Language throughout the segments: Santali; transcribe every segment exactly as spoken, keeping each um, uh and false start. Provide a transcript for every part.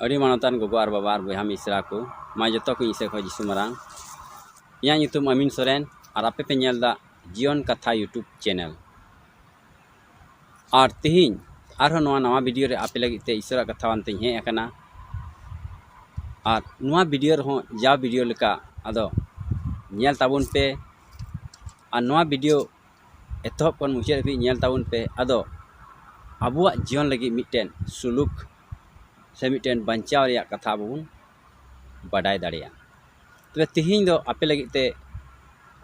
ᱟᱹᱰᱤ ᱢᱟᱱᱚᱛᱟᱱ ᱜᱚᱜᱚ ᱟᱨ ᱵᱟᱵᱟ ᱟᱨ ᱵᱚᱭᱦᱟ ᱢᱤᱥᱨᱟ ᱠᱚ, ᱢᱟ ᱡᱚᱛᱚ ᱠᱚ ᱤᱧ ᱥᱮᱫ ᱠᱷᱚᱱ ᱡᱤᱥᱩ ᱢᱟᱨᱟᱝ᱾ ᱤᱧᱟᱹᱜ ᱧᱩᱛᱩᱢ ᱟᱢᱤᱱ ᱥᱚᱨᱮᱱ ᱟᱨ ᱟᱯᱮ ᱯᱮ ᱧᱮᱞ ᱮᱫᱟ ᱡᱤᱭᱚᱱ ᱠᱟᱛᱷᱟ YouTube channel᱾ ᱟᱨ ᱛᱮᱦᱮᱧ ᱟᱨᱦᱚᱸ ᱱᱚᱣᱟ ᱱᱟᱣᱟ video ᱨᱮ ᱟᱯᱮ ᱞᱟᱹᱜᱤᱫ ᱛᱮ ᱤᱥᱚᱨᱟᱜ ᱠᱟᱛᱷᱟ ᱟᱱᱛᱮᱧ ᱦᱮᱡ ᱟᱠᱟᱱᱟ᱾ ᱟᱨ ᱱᱚᱣᱟ video ᱨᱮᱦᱚᱸ ᱡᱟᱣ video ᱞᱮᱠᱟ ᱟᱫᱚ ᱧᱮᱞ ᱛᱟᱵᱚᱱ ᱯᱮ᱾ ᱟᱨ ᱱᱚᱣᱟ video ᱮᱛᱚᱦᱚᱵ ᱠᱷᱚᱱ ᱢᱩᱪᱟᱹᱫ ᱦᱟᱹᱵᱤᱡ ᱧᱮᱞ ᱛᱟᱵᱚᱱ ᱯᱮ᱾ ᱟᱫᱚ ᱟᱵᱚᱣᱟᱜ ᱡᱤᱭᱚᱱ ᱞᱟᱹᱜᱤᱫ ᱢᱤᱫᱴᱮᱱ ᱥᱩᱞᱩᱠ ᱥᱮ ᱢᱤᱫᱴᱮᱱ ᱵᱟᱧᱪᱟᱣ ᱨᱮᱭᱟᱜ ᱠᱟᱛᱷᱟ ᱟᱵᱚ ᱵᱚᱱ ᱵᱟᱰᱟᱭ ᱫᱟᱲᱮᱭᱟᱜᱼᱟ᱾ ᱛᱚᱵᱮ ᱛᱮᱦᱮᱧ ᱫᱚ ᱟᱯᱮ ᱞᱟᱹᱜᱤᱫ ᱛᱮ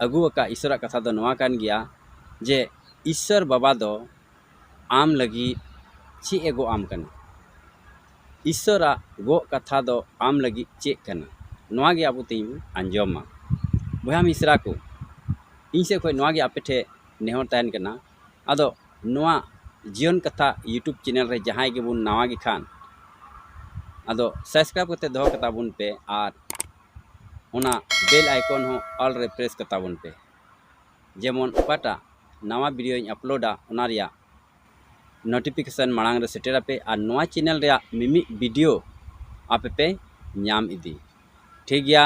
ᱟᱹᱜᱩ ᱟᱠᱟᱫ ᱤᱥᱚᱨᱟᱜ ᱠᱟᱛᱷᱟ ᱫᱚ ᱱᱚᱣᱟ ᱠᱟᱱ ᱜᱮᱭᱟ ᱡᱮ ᱤᱥᱚᱨ ᱵᱟᱵᱟ ᱫᱚ ᱟᱢ ᱞᱟᱹᱜᱤᱫ ᱪᱮᱫ ᱮ ᱜᱚᱜ ᱟᱢ ᱠᱟᱱᱟ? ᱤᱥᱚᱨᱟᱜ ᱜᱚᱜ ᱠᱟᱛᱷᱟ ᱫᱚ ᱟᱢ ᱞᱟᱹᱜᱤᱫ ᱪᱮᱫ ᱠᱟᱱᱟ? ᱱᱚᱣᱟ ᱜᱮ ᱟᱵᱚ ᱛᱮᱦᱮᱧ ᱵᱚᱱ ᱟᱸᱡᱚᱢᱟ᱾ ᱵᱚᱭᱦᱟ ᱢᱤᱥᱨᱟ ᱠᱚ, ᱤᱧ ᱥᱮᱫ ᱠᱷᱚᱱ ᱱᱚᱣᱟ ᱜᱮ ᱟᱯᱮ ᱴᱷᱮᱱ ᱱᱮᱦᱚᱨ ᱛᱟᱦᱮᱱ ᱠᱟᱱᱟ᱾ ᱟᱫᱚ ᱱᱚᱣᱟ ᱡᱤᱭᱚᱱ ᱠᱟᱛᱷᱟ YouTube channel ᱨᱮ ᱡᱟᱦᱟᱸᱭ ᱜᱮᱵᱚᱱ ᱱᱟᱣᱟ ᱜᱮ ᱠᱷᱟᱱ, ᱟᱫᱚ subscribe ᱠᱟᱛᱮ ᱫᱚᱦᱚ ᱠᱟᱛᱟ ᱵᱚᱱ ᱯᱮ ᱟᱨ ᱚᱱᱟ bell icon ᱦᱚᱸ all ᱨᱮ press ᱠᱟᱛᱟ ᱵᱚᱱ ᱯᱮ, ᱡᱮᱢᱚᱱ ᱚᱠᱟᱴᱟᱜ ᱱᱟᱣᱟ videoᱧ uploadᱟ ᱚᱱᱟ ᱨᱮᱭᱟᱜ notification ᱢᱟᱲᱟᱝ ᱨᱮ ᱥᱮᱴᱮᱨ ᱟᱯᱮ ᱟᱨ ᱱᱚᱣᱟ channel ᱨᱮᱭᱟᱜ ᱢᱤᱢᱤᱫ video ᱟᱯᱮ ᱯᱮ ᱧᱟᱢ ᱤᱫᱤ᱾ ᱴᱷᱤᱠ ᱜᱮᱭᱟ,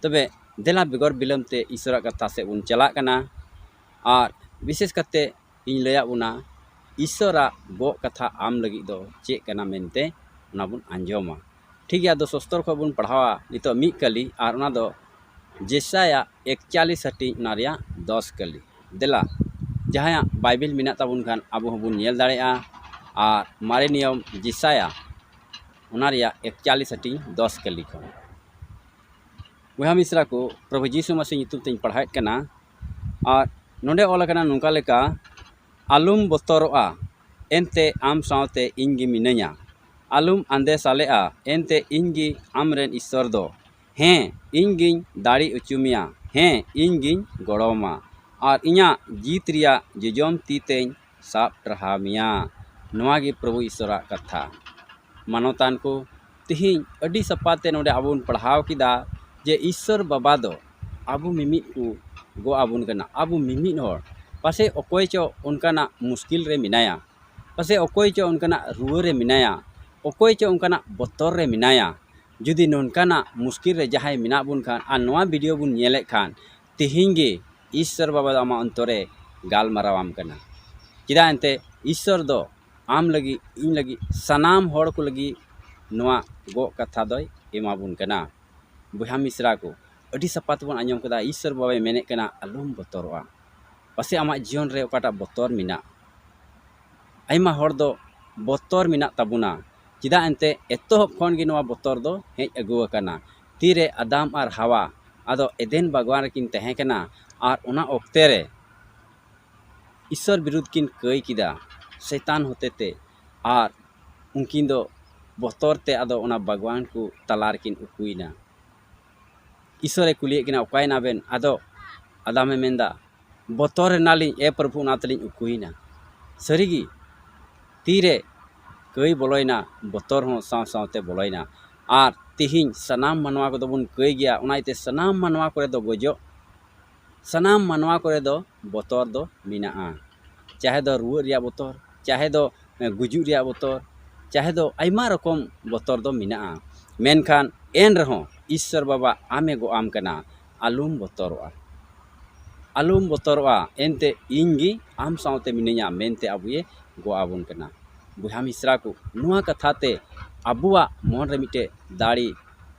ᱛᱚᱵᱮ ᱫᱮᱞᱟ ᱵᱮᱜᱚᱨ ᱵᱤᱞᱚᱢ ᱛᱮ ᱤᱥᱚᱨᱟᱜ ᱠᱟᱛᱷᱟ ᱥᱮᱫ ᱵᱚᱱ ᱪᱟᱞᱟᱜ ᱠᱟᱱᱟ᱾ ᱟᱨ ᱵᱤᱥᱮᱥ ᱠᱟᱛᱮ ᱤᱧ ᱞᱟᱹᱭᱟᱫ ᱵᱚᱱᱟ ᱤᱥᱚᱨᱟᱜ ᱜᱚᱜ ᱠᱟᱛᱷᱟ ᱟᱢ ᱞᱟᱹᱜᱤᱫ ᱫᱚ ᱪᱮᱫ ᱠᱟᱱᱟ ᱢᱮᱱᱛᱮ, ᱚᱱᱟ ᱵᱚᱱ ᱟᱸᱡᱚᱢᱟ᱾ ᱴᱷᱤᱠ ᱜᱮᱭᱟ, ᱟᱫᱚ ᱥᱚᱥᱛᱚᱨ ᱠᱷᱚᱱ ᱵᱚᱱ ᱯᱟᱲᱦᱟᱣᱟ ᱱᱤᱛᱚᱜ ᱢᱤᱫ ᱠᱟᱹᱞᱤ, ᱟᱨ ᱚᱱᱟ ᱫᱚ ᱡᱮᱥᱟᱭᱟ ᱮᱠᱪᱟᱞᱤᱥ ᱦᱟᱹᱴᱤᱧ, ᱚᱱᱟ ᱨᱮᱭᱟᱜ ᱫᱚᱥ ᱠᱟᱹᱞᱤ᱾ ᱫᱮᱞᱟ, ᱡᱟᱦᱟᱸᱭᱟᱜ ᱵᱟᱭᱵᱮᱞ ᱢᱮᱱᱟᱜ ᱛᱟᱵᱚᱱ ᱠᱷᱟᱱ ᱟᱵᱚ ᱦᱚᱸᱵᱚᱱ ᱧᱮᱞ ᱫᱟᱲᱮᱭᱟᱜᱼᱟ᱾ ᱟᱨ ᱢᱟᱨᱮ ᱱᱤᱭᱚᱢ ᱡᱮᱥᱟᱭᱟ, ᱚᱱᱟ ᱨᱮᱭᱟᱜ ᱮᱠᱪᱟᱞᱤᱥ ᱦᱟᱹᱴᱤᱧ ᱫᱚᱥ ᱠᱟᱹᱞᱤ ᱠᱷᱚᱱ᱾ ᱵᱚᱭᱦᱟ ᱢᱤᱥᱨᱟ ᱠᱚ, ᱯᱨᱚᱵᱷᱩ ᱡᱤᱥᱩ ᱢᱟᱥᱤ ᱧᱩᱛᱩᱢ ᱛᱮᱧ ᱯᱟᱲᱦᱟᱣᱮᱫ ᱠᱟᱱᱟ᱾ ᱟᱨ ᱱᱚᱰᱮ ᱚᱞ ᱟᱠᱟᱱᱟ ᱱᱚᱝᱠᱟ ᱞᱮᱠᱟ, "ᱟᱞᱚᱢ ᱵᱚᱛᱚᱨᱚᱜᱼᱟ, ᱮᱱᱛᱮ ᱟᱢ ᱥᱟᱶᱛᱮ ᱤᱧ ᱜᱮ ᱢᱤᱱᱟᱹᱧᱟ᱾ ᱟᱞᱚᱢ ᱟᱸᱫᱮᱥᱟᱞᱮᱜᱼᱟ, ᱮᱱᱛᱮ ᱤᱧ ᱜᱮ ᱟᱢᱨᱮᱱ ᱤᱥᱥᱚᱨ ᱫᱚ᱾ ᱦᱮᱸ, ᱤᱧ ᱜᱤᱧ ᱫᱟᱲᱮ ᱦᱚᱪᱚ ᱢᱮᱭᱟ᱾ ᱦᱮᱸ, ᱤᱧ ᱜᱤᱧ ᱜᱚᱲᱚ ᱟᱢᱟ᱾ ᱟᱨ ᱤᱧᱟᱹᱜ ᱡᱤᱛ ᱨᱮᱭᱟᱜ ᱡᱚᱡᱚᱢ ᱛᱤ ᱛᱮᱧ ᱥᱟᱵ ᱴᱟᱨᱦᱟᱣ ᱢᱮᱭᱟ᱾" ᱱᱚᱣᱟ ᱜᱮ ᱯᱨᱚᱵᱷᱩ ᱤᱥᱥᱚᱨᱟᱜ ᱠᱟᱛᱷᱟ᱾ ᱢᱟᱱᱚᱛᱟᱱ ᱠᱚ, ᱛᱤᱦᱤᱧ ᱟᱹᱰᱤ ᱥᱟᱯᱷᱟ ᱛᱮ ᱱᱚᱰᱮ ᱟᱵᱚ ᱵᱚᱱ ᱯᱟᱲᱦᱟᱣ ᱠᱮᱫᱟ ᱡᱮ ᱤᱥᱥᱚᱨ ᱵᱟᱵᱟ ᱫᱚ ᱟᱵᱚ ᱢᱤᱢᱤᱫ ᱠᱚ ᱜᱚᱜ ᱟᱵᱚᱱ ᱠᱟᱱᱟ᱾ ᱟᱵᱚ ᱢᱤᱢᱤᱫ ᱦᱚᱲ, ᱯᱟᱥᱮᱡ ᱚᱠᱚᱭ ᱪᱚ ᱚᱱᱠᱟᱱᱟᱜ ᱢᱩᱥᱠᱤᱞ ᱨᱮ ᱢᱮᱱᱟᱭᱟ, ᱯᱟᱥᱮᱡ ᱚᱠᱚᱭ ᱪᱚ ᱚᱱᱠᱟᱱᱟᱜ ᱨᱩᱣᱟᱹ ᱨᱮ ᱢᱮᱱᱟᱭᱟ, ᱚᱠᱚᱭ ᱪᱚ ᱚᱱᱠᱟᱱᱟᱜ ᱵᱚᱛᱚᱨ ᱨᱮ ᱢᱮᱱᱟᱭᱟ, ᱡᱩᱫᱤ ᱱᱚᱝᱠᱟᱱᱟᱜ ᱢᱩᱥᱠᱤᱞ ᱨᱮ ᱡᱟᱦᱟᱸᱭ ᱢᱮᱱᱟᱜ ᱵᱚᱱ ᱠᱷᱟᱱ ᱟᱨ ᱱᱚᱣᱟ video ᱵᱚᱱ ᱧᱮᱞᱮᱫ ᱠᱷᱟᱱ, ᱛᱮᱦᱮᱧ ᱜᱮ ᱤᱥᱥᱚᱨ ᱵᱟᱵᱟ ᱫᱚ ᱟᱢᱟᱜ ᱚᱱᱛᱚᱨ ᱨᱮ ᱜᱟᱞᱢᱟᱨᱟᱣ ᱟᱢ ᱠᱟᱱᱟ᱾ ᱪᱮᱫᱟᱜ ᱮᱱᱛᱮ ᱤᱥᱥᱚᱨ ᱫᱚ ᱟᱢ ᱞᱟᱹᱜᱤᱫ, ᱤᱧ ᱞᱟᱹᱜᱤᱫ, ᱥᱟᱱᱟᱢ ᱦᱚᱲ ᱠᱚ ᱞᱟᱹᱜᱤᱫ ᱱᱚᱣᱟ ᱜᱚᱜ ᱠᱟᱛᱷᱟ ᱫᱚᱭ ᱮᱢᱟ ᱵᱚᱱ ᱠᱟᱱᱟ᱾ ᱵᱚᱭᱦᱟ ᱢᱤᱥᱨᱟ ᱠᱚ, ᱟᱹᱰᱤ ᱥᱟᱯᱷᱟ ᱛᱮᱵᱚᱱ ᱟᱸᱡᱚᱢ ᱠᱮᱫᱟ, ᱤᱥᱥᱚᱨ ᱵᱟᱵᱟᱭ ᱢᱮᱱᱮᱫ ᱠᱟᱱᱟ, ᱟᱞᱚᱢ ᱵᱚᱛᱚᱨᱚᱜᱼᱟ᱾ ᱯᱟᱥᱮᱡ ᱟᱢᱟᱜ ᱡᱤᱭᱚᱱ ᱨᱮ ᱚᱠᱟᱴᱟᱜ ᱵᱚᱛᱚᱨ ᱢᱮᱱᱟᱜ, ᱟᱭᱢᱟ ᱦᱚᱲ ᱫᱚ ᱵᱚᱛᱚᱨ ᱢᱮᱱᱟᱜ ᱛᱟᱵᱚᱱᱟ᱾ ᱪᱮᱫᱟᱜ ᱮᱱᱛᱮ ᱮᱛᱚᱦᱚᱵ ᱠᱷᱚᱱ ᱜᱮ ᱱᱚᱣᱟ ᱵᱚᱛᱚᱨ ᱫᱚ ᱦᱮᱡ ᱟᱹᱜᱩ ᱟᱠᱟᱱᱟ᱾ ᱛᱤᱨᱮ ᱟᱫᱟᱢ ᱟᱨ ᱦᱟᱣᱟ ᱟᱫᱚ ᱮᱫᱮᱱ ᱵᱟᱜᱽᱣᱟᱱ ᱨᱮᱠᱤᱱ ᱛᱟᱦᱮᱸ ᱠᱟᱱᱟ ᱟᱨ ᱚᱱᱟ ᱚᱠᱛᱮ ᱨᱮ ᱤᱥᱥᱚᱨ ᱵᱤᱨᱩᱫᱷ ᱠᱤᱱ ᱠᱟᱹᱭ ᱠᱮᱫᱟ ᱥᱮᱛᱟᱱ ᱦᱚᱛᱮᱛᱮ, ᱟᱨ ᱩᱱᱠᱤᱱ ᱫᱚ ᱵᱚᱛᱚᱨ ᱛᱮ ᱟᱫᱚ ᱚᱱᱟ ᱵᱟᱜᱽᱣᱟᱱ ᱠᱚ ᱛᱟᱞᱟ ᱨᱮᱠᱤᱱ ᱩᱠᱩᱭᱮᱱᱟ᱾ ᱤᱥᱥᱚᱨᱮ ᱠᱩᱞᱤᱭᱮᱫ ᱠᱤᱱᱟ, ᱚᱠᱟᱭᱮᱱᱟ ᱵᱮᱱ? ᱟᱫᱚ ᱟᱫᱟᱢᱮ ᱢᱮᱱᱫᱟ, ᱵᱚᱛᱚᱨ ᱮᱱᱟᱞᱤᱧ ᱮ ᱯᱨᱚᱵᱷᱩ, ᱚᱱᱟ ᱛᱮᱞᱤᱧ ᱩᱠᱩᱭᱮᱱᱟ᱾ ᱥᱟᱹᱨᱤᱜᱮ ᱛᱤᱨᱮ ᱠᱟᱹᱭ ᱵᱚᱞᱚᱭᱮᱱᱟ, ᱵᱚᱛᱚᱨ ᱦᱚᱸ ᱥᱟᱶ ᱥᱟᱶᱛᱮ ᱵᱚᱞᱚᱭᱮᱱᱟ᱾ ᱟᱨ ᱛᱮᱦᱮᱧ ᱥᱟᱱᱟᱢ ᱢᱟᱱᱣᱟ ᱠᱚᱫᱚ ᱵᱚᱱ ᱠᱟᱹᱭ ᱜᱮᱭᱟ, ᱚᱱᱟ ᱤᱭᱟᱹᱛᱮ ᱥᱟᱱᱟᱢ ᱢᱟᱱᱣᱟ ᱠᱚᱨᱮ ᱫᱚ ᱜᱚᱡᱚᱜ, ᱥᱟᱱᱟᱢ ᱢᱟᱱᱣᱟ ᱠᱚᱨᱮ ᱫᱚ ᱵᱚᱛᱚᱨ ᱫᱚ ᱢᱮᱱᱟᱜᱼᱟ᱾ ᱪᱟᱦᱮ ᱫᱚ ᱨᱩᱣᱟᱹᱜ ᱨᱮᱭᱟᱜ ᱵᱚᱛᱚᱨ, ᱪᱟᱦᱮ ᱫᱚ ᱜᱩᱡᱩᱜ ᱨᱮᱭᱟᱜ ᱵᱚᱛᱚᱨ, ᱪᱟᱦᱮ ᱫᱚ ᱟᱭᱢᱟ ᱨᱚᱠᱚᱢ ᱵᱚᱛᱚᱨ ᱫᱚ ᱢᱮᱱᱟᱜᱼᱟ᱾ ᱢᱮᱱᱠᱷᱟᱱ ᱮᱱ ᱨᱮᱦᱚᱸ ᱤᱥᱥᱚᱨ ᱵᱟᱵᱟ ᱟᱢᱮ ᱜᱚᱜ ᱟᱢ ᱠᱟᱱᱟ, ᱟᱞᱚᱢ ᱵᱚᱛᱚᱨᱚᱜᱼᱟ, ᱟᱞᱚᱢ ᱵᱚᱛᱚᱨᱚᱜᱼᱟ, ᱮᱱᱛᱮ ᱤᱧ ᱜᱮ ᱟᱢ ᱥᱟᱶᱛᱮ ᱢᱤᱱᱟᱹᱧᱟ ᱢᱮᱱᱛᱮ ᱟᱵᱚᱭᱮ ᱜᱚᱜ ᱟᱵᱚᱱ ᱠᱟᱱᱟ᱾ ᱵᱚᱭᱦᱟ ᱢᱤᱥᱨᱟ ᱠᱚ, ᱱᱚᱣᱟ ᱠᱟᱛᱷᱟ ᱛᱮ ᱟᱵᱚᱣᱟᱜ ᱢᱚᱱ ᱨᱮ ᱢᱤᱫᱴᱮᱡ ᱫᱟᱲᱮ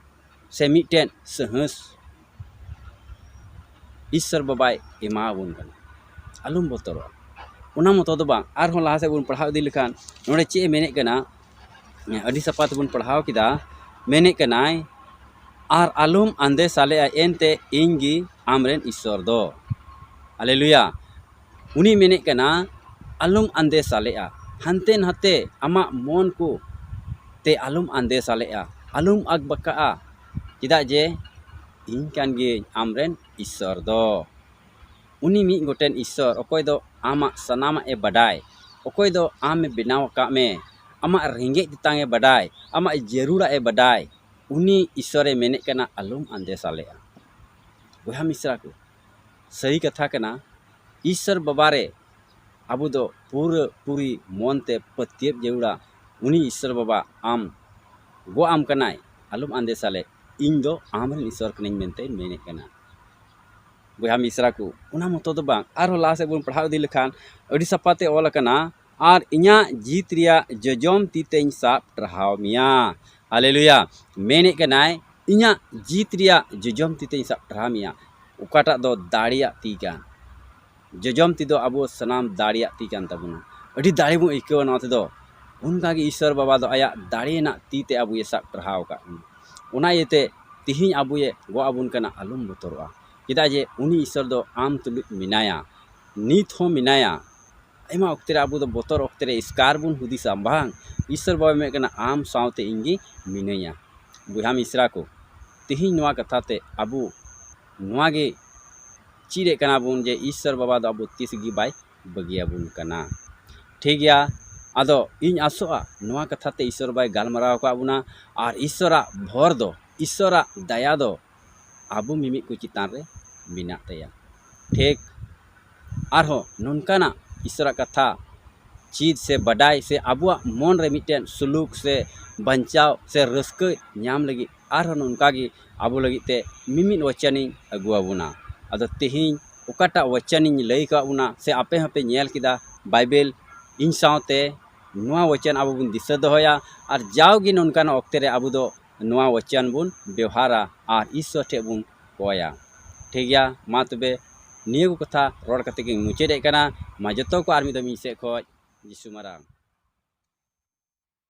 ᱥᱮ ᱢᱤᱫᱴᱮᱱ ᱥᱟᱦᱚᱥ ᱤᱥᱥᱚᱨ ᱵᱟᱵᱟᱭ ᱮᱢᱟᱣᱟᱵᱚᱱ ᱠᱟᱱᱟ᱾ ᱟᱞᱚᱢ ᱵᱚᱛᱚᱨᱚᱜᱼᱟ᱾ ᱚᱱᱟ ᱢᱚᱛᱚ ᱫᱚ ᱵᱟᱝ, ᱟᱨᱦᱚᱸ ᱞᱟᱦᱟ ᱥᱮᱫ ᱵᱚᱱ ᱯᱟᱲᱦᱟᱣ ᱤᱫᱤ ᱞᱮᱠᱷᱟᱱ ᱱᱚᱰᱮ ᱪᱮᱫ ᱮ ᱢᱮᱱᱮᱫ ᱠᱟᱱᱟ? ᱟᱹᱰᱤ ᱥᱟᱯᱷᱟ ᱛᱮᱵᱚᱱ ᱯᱟᱲᱦᱟᱣ ᱠᱮᱫᱟ, ᱢᱮᱱᱮᱫ ᱠᱟᱱᱟᱭ, ᱟᱨ ᱟᱞᱚᱢ ᱟᱸᱫᱮᱥᱟᱞᱮᱜᱼᱟ, ᱮᱱᱛᱮ ᱤᱧ ᱜᱮ ᱟᱢᱨᱮᱱ ᱤᱥᱥᱚᱨ ᱫᱚ᱾ ᱦᱟᱞᱮᱞᱩᱭᱟ᱾ ᱩᱱᱤ ᱢᱮᱱᱮᱫ ᱠᱟᱱᱟ, ᱟᱞᱚᱢ ᱟᱸᱫᱮᱥᱟᱞᱮᱜᱼᱟ, ᱦᱟᱱᱛᱮ ᱱᱟᱛᱮ ᱟᱢᱟᱜ ᱢᱚᱱ ᱠᱚ ᱛᱮ ᱟᱞᱚᱢ ᱟᱸᱫᱮᱥᱟᱞᱮᱜᱼᱟ, ᱟᱞᱚᱢ ᱟᱠᱵᱟᱠᱟᱜᱼᱟ, ᱪᱮᱫᱟᱜ ᱡᱮ ᱤᱧ ᱠᱟᱱ ᱜᱤᱭᱟᱹᱧ ᱟᱢᱨᱮᱱ ᱤᱥᱥᱚᱨ ᱫᱚ᱾ ᱩᱱᱤ ᱢᱤᱫ ᱜᱚᱴᱮᱱ ᱤᱥᱥᱚᱨ, ᱚᱠᱚᱭ ᱫᱚ ᱟᱢᱟᱜ ᱥᱟᱱᱟᱢᱟᱜ ᱮ ᱵᱟᱰᱟᱭ, ᱚᱠᱚᱭ ᱫᱚ ᱟᱢ ᱮ ᱵᱮᱱᱟᱣ ᱟᱠᱟᱫ ᱢᱮ, ᱟᱢᱟᱜ ᱨᱮᱸᱜᱮᱡ ᱛᱮᱛᱟᱝ ᱮ ᱵᱟᱰᱟᱭ, ᱟᱢᱟᱜ ᱡᱟᱹᱨᱩᱲᱟᱜ ᱮ ᱵᱟᱰᱟᱭ, ᱩᱱᱤ ᱤᱥᱥᱚᱨᱮ ᱢᱮᱱᱮᱫ ᱠᱟᱱᱟ, ᱟᱞᱚᱢ ᱟᱸᱫᱮᱥᱟᱞᱮᱜᱼᱟ᱾ ᱵᱚᱭᱦᱟ ᱢᱤᱥᱨᱟ ᱠᱚ, ᱥᱟᱹᱨᱤ ᱠᱟᱛᱷᱟ ᱠᱟᱱᱟ, ᱤᱥᱥᱚᱨ ᱵᱟᱵᱟ ᱨᱮ ᱟᱵᱚ ᱫᱚ ᱯᱩᱨᱟᱹ ᱯᱩᱨᱤ ᱢᱚᱱ ᱛᱮ ᱯᱟᱹᱛᱭᱟᱹᱣ ᱡᱟᱹᱨᱩᱲᱟ᱾ ᱩᱱᱤ ᱤᱥᱥᱚᱨ ᱵᱟᱵᱟ ᱟᱢ ᱜᱚᱜ ᱟᱢ ᱠᱟᱱᱟᱭ, ᱟᱞᱚᱢ ᱟᱸᱫᱮᱥᱟ ᱞᱮ, ᱤᱧ ᱫᱚ ᱟᱢ ᱨᱮᱱ ᱤᱥᱥᱚᱨ ᱠᱟᱹᱱᱟᱹᱧ ᱢᱮᱱᱛᱮᱧ ᱢᱮᱱᱮᱫ ᱠᱟᱱᱟ᱾ ᱵᱚᱭᱦᱟ ᱢᱤᱥᱨᱟ ᱠᱚ, ᱚᱱᱟ ᱢᱚᱛᱚ ᱫᱚ ᱵᱟᱝ, ᱟᱨᱦᱚᱸ ᱞᱟᱦᱟ ᱥᱮᱫ ᱵᱚᱱ ᱯᱟᱲᱦᱟᱣ ᱤᱫᱤ ᱞᱮᱠᱷᱟᱱ ᱟᱹᱰᱤ ᱥᱟᱯᱷᱟ ᱛᱮ ᱚᱞ ᱟᱠᱟᱱᱟ, "ᱟᱨ ᱤᱧᱟᱹᱜ ᱡᱤᱛ ᱨᱮᱭᱟᱜ ᱡᱚᱡᱚᱢ ᱛᱤ ᱛᱮᱧ ᱥᱟᱵ ᱴᱟᱨᱦᱟᱣ ᱢᱮᱭᱟ᱾" ᱦᱟᱞᱮᱞᱩᱭᱟ᱾ ᱢᱮᱱᱮᱫ ᱠᱟᱱᱟᱭ, ᱤᱧᱟᱹᱜ ᱡᱤᱛ ᱨᱮᱭᱟᱜ ᱡᱚᱡᱚᱢ ᱛᱤ ᱛᱮᱧ ᱥᱟᱵ ᱴᱟᱨᱦᱟᱣ ᱢᱮᱭᱟ, ᱚᱠᱟᱴᱟᱜ ᱫᱚ ᱫᱟᱲᱮᱭᱟᱜ ᱛᱤ ᱠᱟᱱ᱾ ᱡᱚᱡᱚᱢ ᱛᱤ ᱫᱚ ᱟᱵᱚ ᱥᱟᱱᱟᱢ ᱫᱟᱲᱮᱭᱟᱜ ᱛᱤ ᱠᱟᱱ ᱛᱟᱵᱚᱱᱟ᱾ ᱟᱹᱰᱤ ᱫᱟᱲᱮ ᱵᱚᱱ ᱟᱹᱭᱠᱟᱹᱣᱟ ᱱᱚᱣᱟ ᱛᱮᱫᱚ᱾ ᱚᱱᱠᱟᱜᱮ ᱤᱥᱥᱚᱨ ᱵᱟᱵᱟ ᱫᱚ ᱟᱭᱟᱜ ᱫᱟᱲᱮ ᱨᱮᱱᱟᱜ ᱛᱤ ᱛᱮ ᱟᱵᱚᱭᱮ ᱥᱟᱵ ᱴᱟᱨᱦᱟᱣ ᱟᱠᱟᱫ ᱵᱚᱱᱟ᱾ ᱚᱱᱟ ᱤᱭᱟᱹᱛᱮ ᱛᱤᱦᱤᱧ ᱟᱵᱚᱭᱮ ᱜᱚᱜ ᱟᱵᱚᱱ ᱠᱟᱱᱟ, ᱟᱞᱚᱢ ᱵᱚᱛᱚᱨᱚᱜᱼᱟ᱾ ᱪᱮᱫᱟᱜ ᱡᱮ ᱩᱱᱤ ᱤᱥᱥᱚᱨ ᱫᱚ ᱟᱢ ᱛᱩᱞᱩᱡ ᱢᱮᱱᱟᱭᱟ, ᱱᱤᱛ ᱦᱚᱸ ᱢᱮᱱᱟᱭᱟ᱾ ᱟᱭᱢᱟ ᱚᱠᱛᱮ ᱨᱮ ᱟᱵᱚ ᱫᱚ ᱵᱚᱛᱚᱨ ᱚᱠᱛᱮ ᱨᱮ ᱮᱥᱠᱟᱨ ᱵᱚᱱ ᱦᱩᱫᱤᱥᱟ, ᱵᱟᱝ, ᱤᱥᱥᱚᱨ ᱵᱟᱵᱟᱭ ᱢᱮᱱᱮᱫ ᱠᱟᱱᱟ, "ᱟᱢ ᱥᱟᱶᱛᱮ ᱤᱧ ᱜᱮ ᱢᱤᱱᱟᱹᱧᱟ᱾" ᱵᱚᱭᱦᱟ ᱢᱤᱥᱨᱟ ᱠᱚ, ᱛᱤᱦᱤᱧ ᱱᱚᱣᱟ ᱠᱟᱛᱷᱟ ᱛᱮ ᱟᱵᱚ ᱱᱚᱣᱟ ᱜᱮ ᱪᱮᱫ ᱮᱫ ᱠᱟᱱᱟ ᱵᱚᱱ ᱡᱮ ᱤᱥᱥᱚᱨ ᱵᱟᱵᱟ ᱫᱚ ᱟᱵᱚ ᱛᱤᱥ ᱜᱮ ᱵᱟᱭ ᱵᱟᱹᱜᱤᱭᱟᱵᱚᱱ ᱠᱟᱱᱟ᱾ ᱴᱷᱤᱠ ᱜᱮᱭᱟ, ᱟᱫᱚ ᱤᱧ ᱟᱥᱚᱜᱼᱟ ᱱᱚᱣᱟ ᱠᱟᱛᱷᱟ ᱛᱮ ᱤᱥᱥᱚᱨ ᱵᱟᱭ ᱜᱟᱞᱢᱟᱨᱟᱣ ᱟᱠᱟᱫ ᱵᱚᱱᱟ, ᱟᱨ ᱤᱥᱥᱚᱨᱟᱜ ᱵᱷᱚᱨ ᱫᱚ, ᱤᱥᱥᱚᱨᱟᱜ ᱫᱟᱭᱟ ᱫᱚ ᱟᱵᱚ ᱢᱤᱢᱤᱫ ᱠᱚ ᱪᱮᱛᱟᱱ ᱨᱮ ᱢᱮᱱᱟᱜ ᱛᱟᱭᱟ᱾ ᱴᱷᱤᱠ ᱟᱨᱦᱚᱸ ᱱᱚᱝᱠᱟᱱᱟᱜ ᱤᱥᱥᱚᱨᱟᱜ ᱠᱟᱛᱷᱟ ᱪᱮᱫ ᱥᱮ ᱵᱟᱰᱟᱭ ᱥᱮ ᱟᱵᱚᱣᱟᱜ ᱢᱚᱱ ᱨᱮ ᱢᱤᱫᱴᱮᱱ ᱥᱩᱞᱩᱠ ᱥᱮ ᱵᱟᱧᱪᱟᱣ ᱥᱮ ᱨᱟᱹᱥᱠᱟᱹ ᱧᱟᱢ ᱞᱟᱹᱜᱤᱫ ᱟᱨᱦᱚᱸ ᱱᱚᱝᱠᱟ ᱜᱮ ᱟᱵᱚ ᱞᱟᱹᱜᱤᱫ ᱛᱮ ᱢᱤᱢᱤᱫ ᱣᱟᱪᱟᱱᱤᱧ ᱟᱹᱜᱩ ᱟᱵᱚᱱᱟ᱾ ᱟᱫᱚ ᱛᱮᱦᱮᱧ ᱚᱠᱟᱴᱟᱜ ᱣᱟᱪᱟᱱᱤᱧ ᱞᱟᱹᱭ ᱟᱠᱟᱫ ᱵᱚᱱᱟ ᱥᱮ ᱟᱯᱮ ᱦᱚᱸᱯᱮ ᱧᱮᱞ ᱠᱮᱫᱟ ᱵᱟᱭᱵᱮᱞ, ᱤᱧ ᱥᱟᱶᱛᱮ ᱱᱚᱣᱟ ᱣᱟᱪᱟᱱ ᱟᱵᱚ ᱵᱚᱱ ᱫᱤᱥᱟᱹ ᱫᱚᱦᱚᱭᱟ, ᱟᱨ ᱡᱟᱣᱜᱮ ᱱᱚᱝᱠᱟᱱ ᱚᱠᱛᱮ ᱨᱮ ᱟᱵᱚ ᱫᱚ ᱱᱚᱣᱟ ᱣᱟᱪᱟᱱ ᱵᱚᱱ ᱵᱮᱣᱦᱟᱨᱟ ᱟᱨ ᱤᱥᱥᱚᱨ ᱴᱷᱮᱱ ᱵᱚᱱ ᱠᱚᱭᱟ᱾ ᱴᱷᱤᱠ ᱜᱮᱭᱟ, ᱢᱟ ᱛᱚᱵᱮ ᱱᱤᱭᱟᱹ ᱠᱚ ᱠᱟᱛᱷᱟ ᱨᱚᱲ ᱠᱟᱛᱮ ᱜᱤᱧ ᱢᱩᱪᱟᱹᱫᱮᱫ ᱠᱟᱱᱟ᱾ ᱢᱟ ᱡᱚᱛᱚ ᱠᱚ ᱟᱨ ᱢᱤᱫ ᱫᱚᱢ ᱤᱧ ᱥᱮᱫ ᱠᱷᱚᱱ ᱡᱤᱥᱩ ᱢᱟᱨᱟᱝ᱾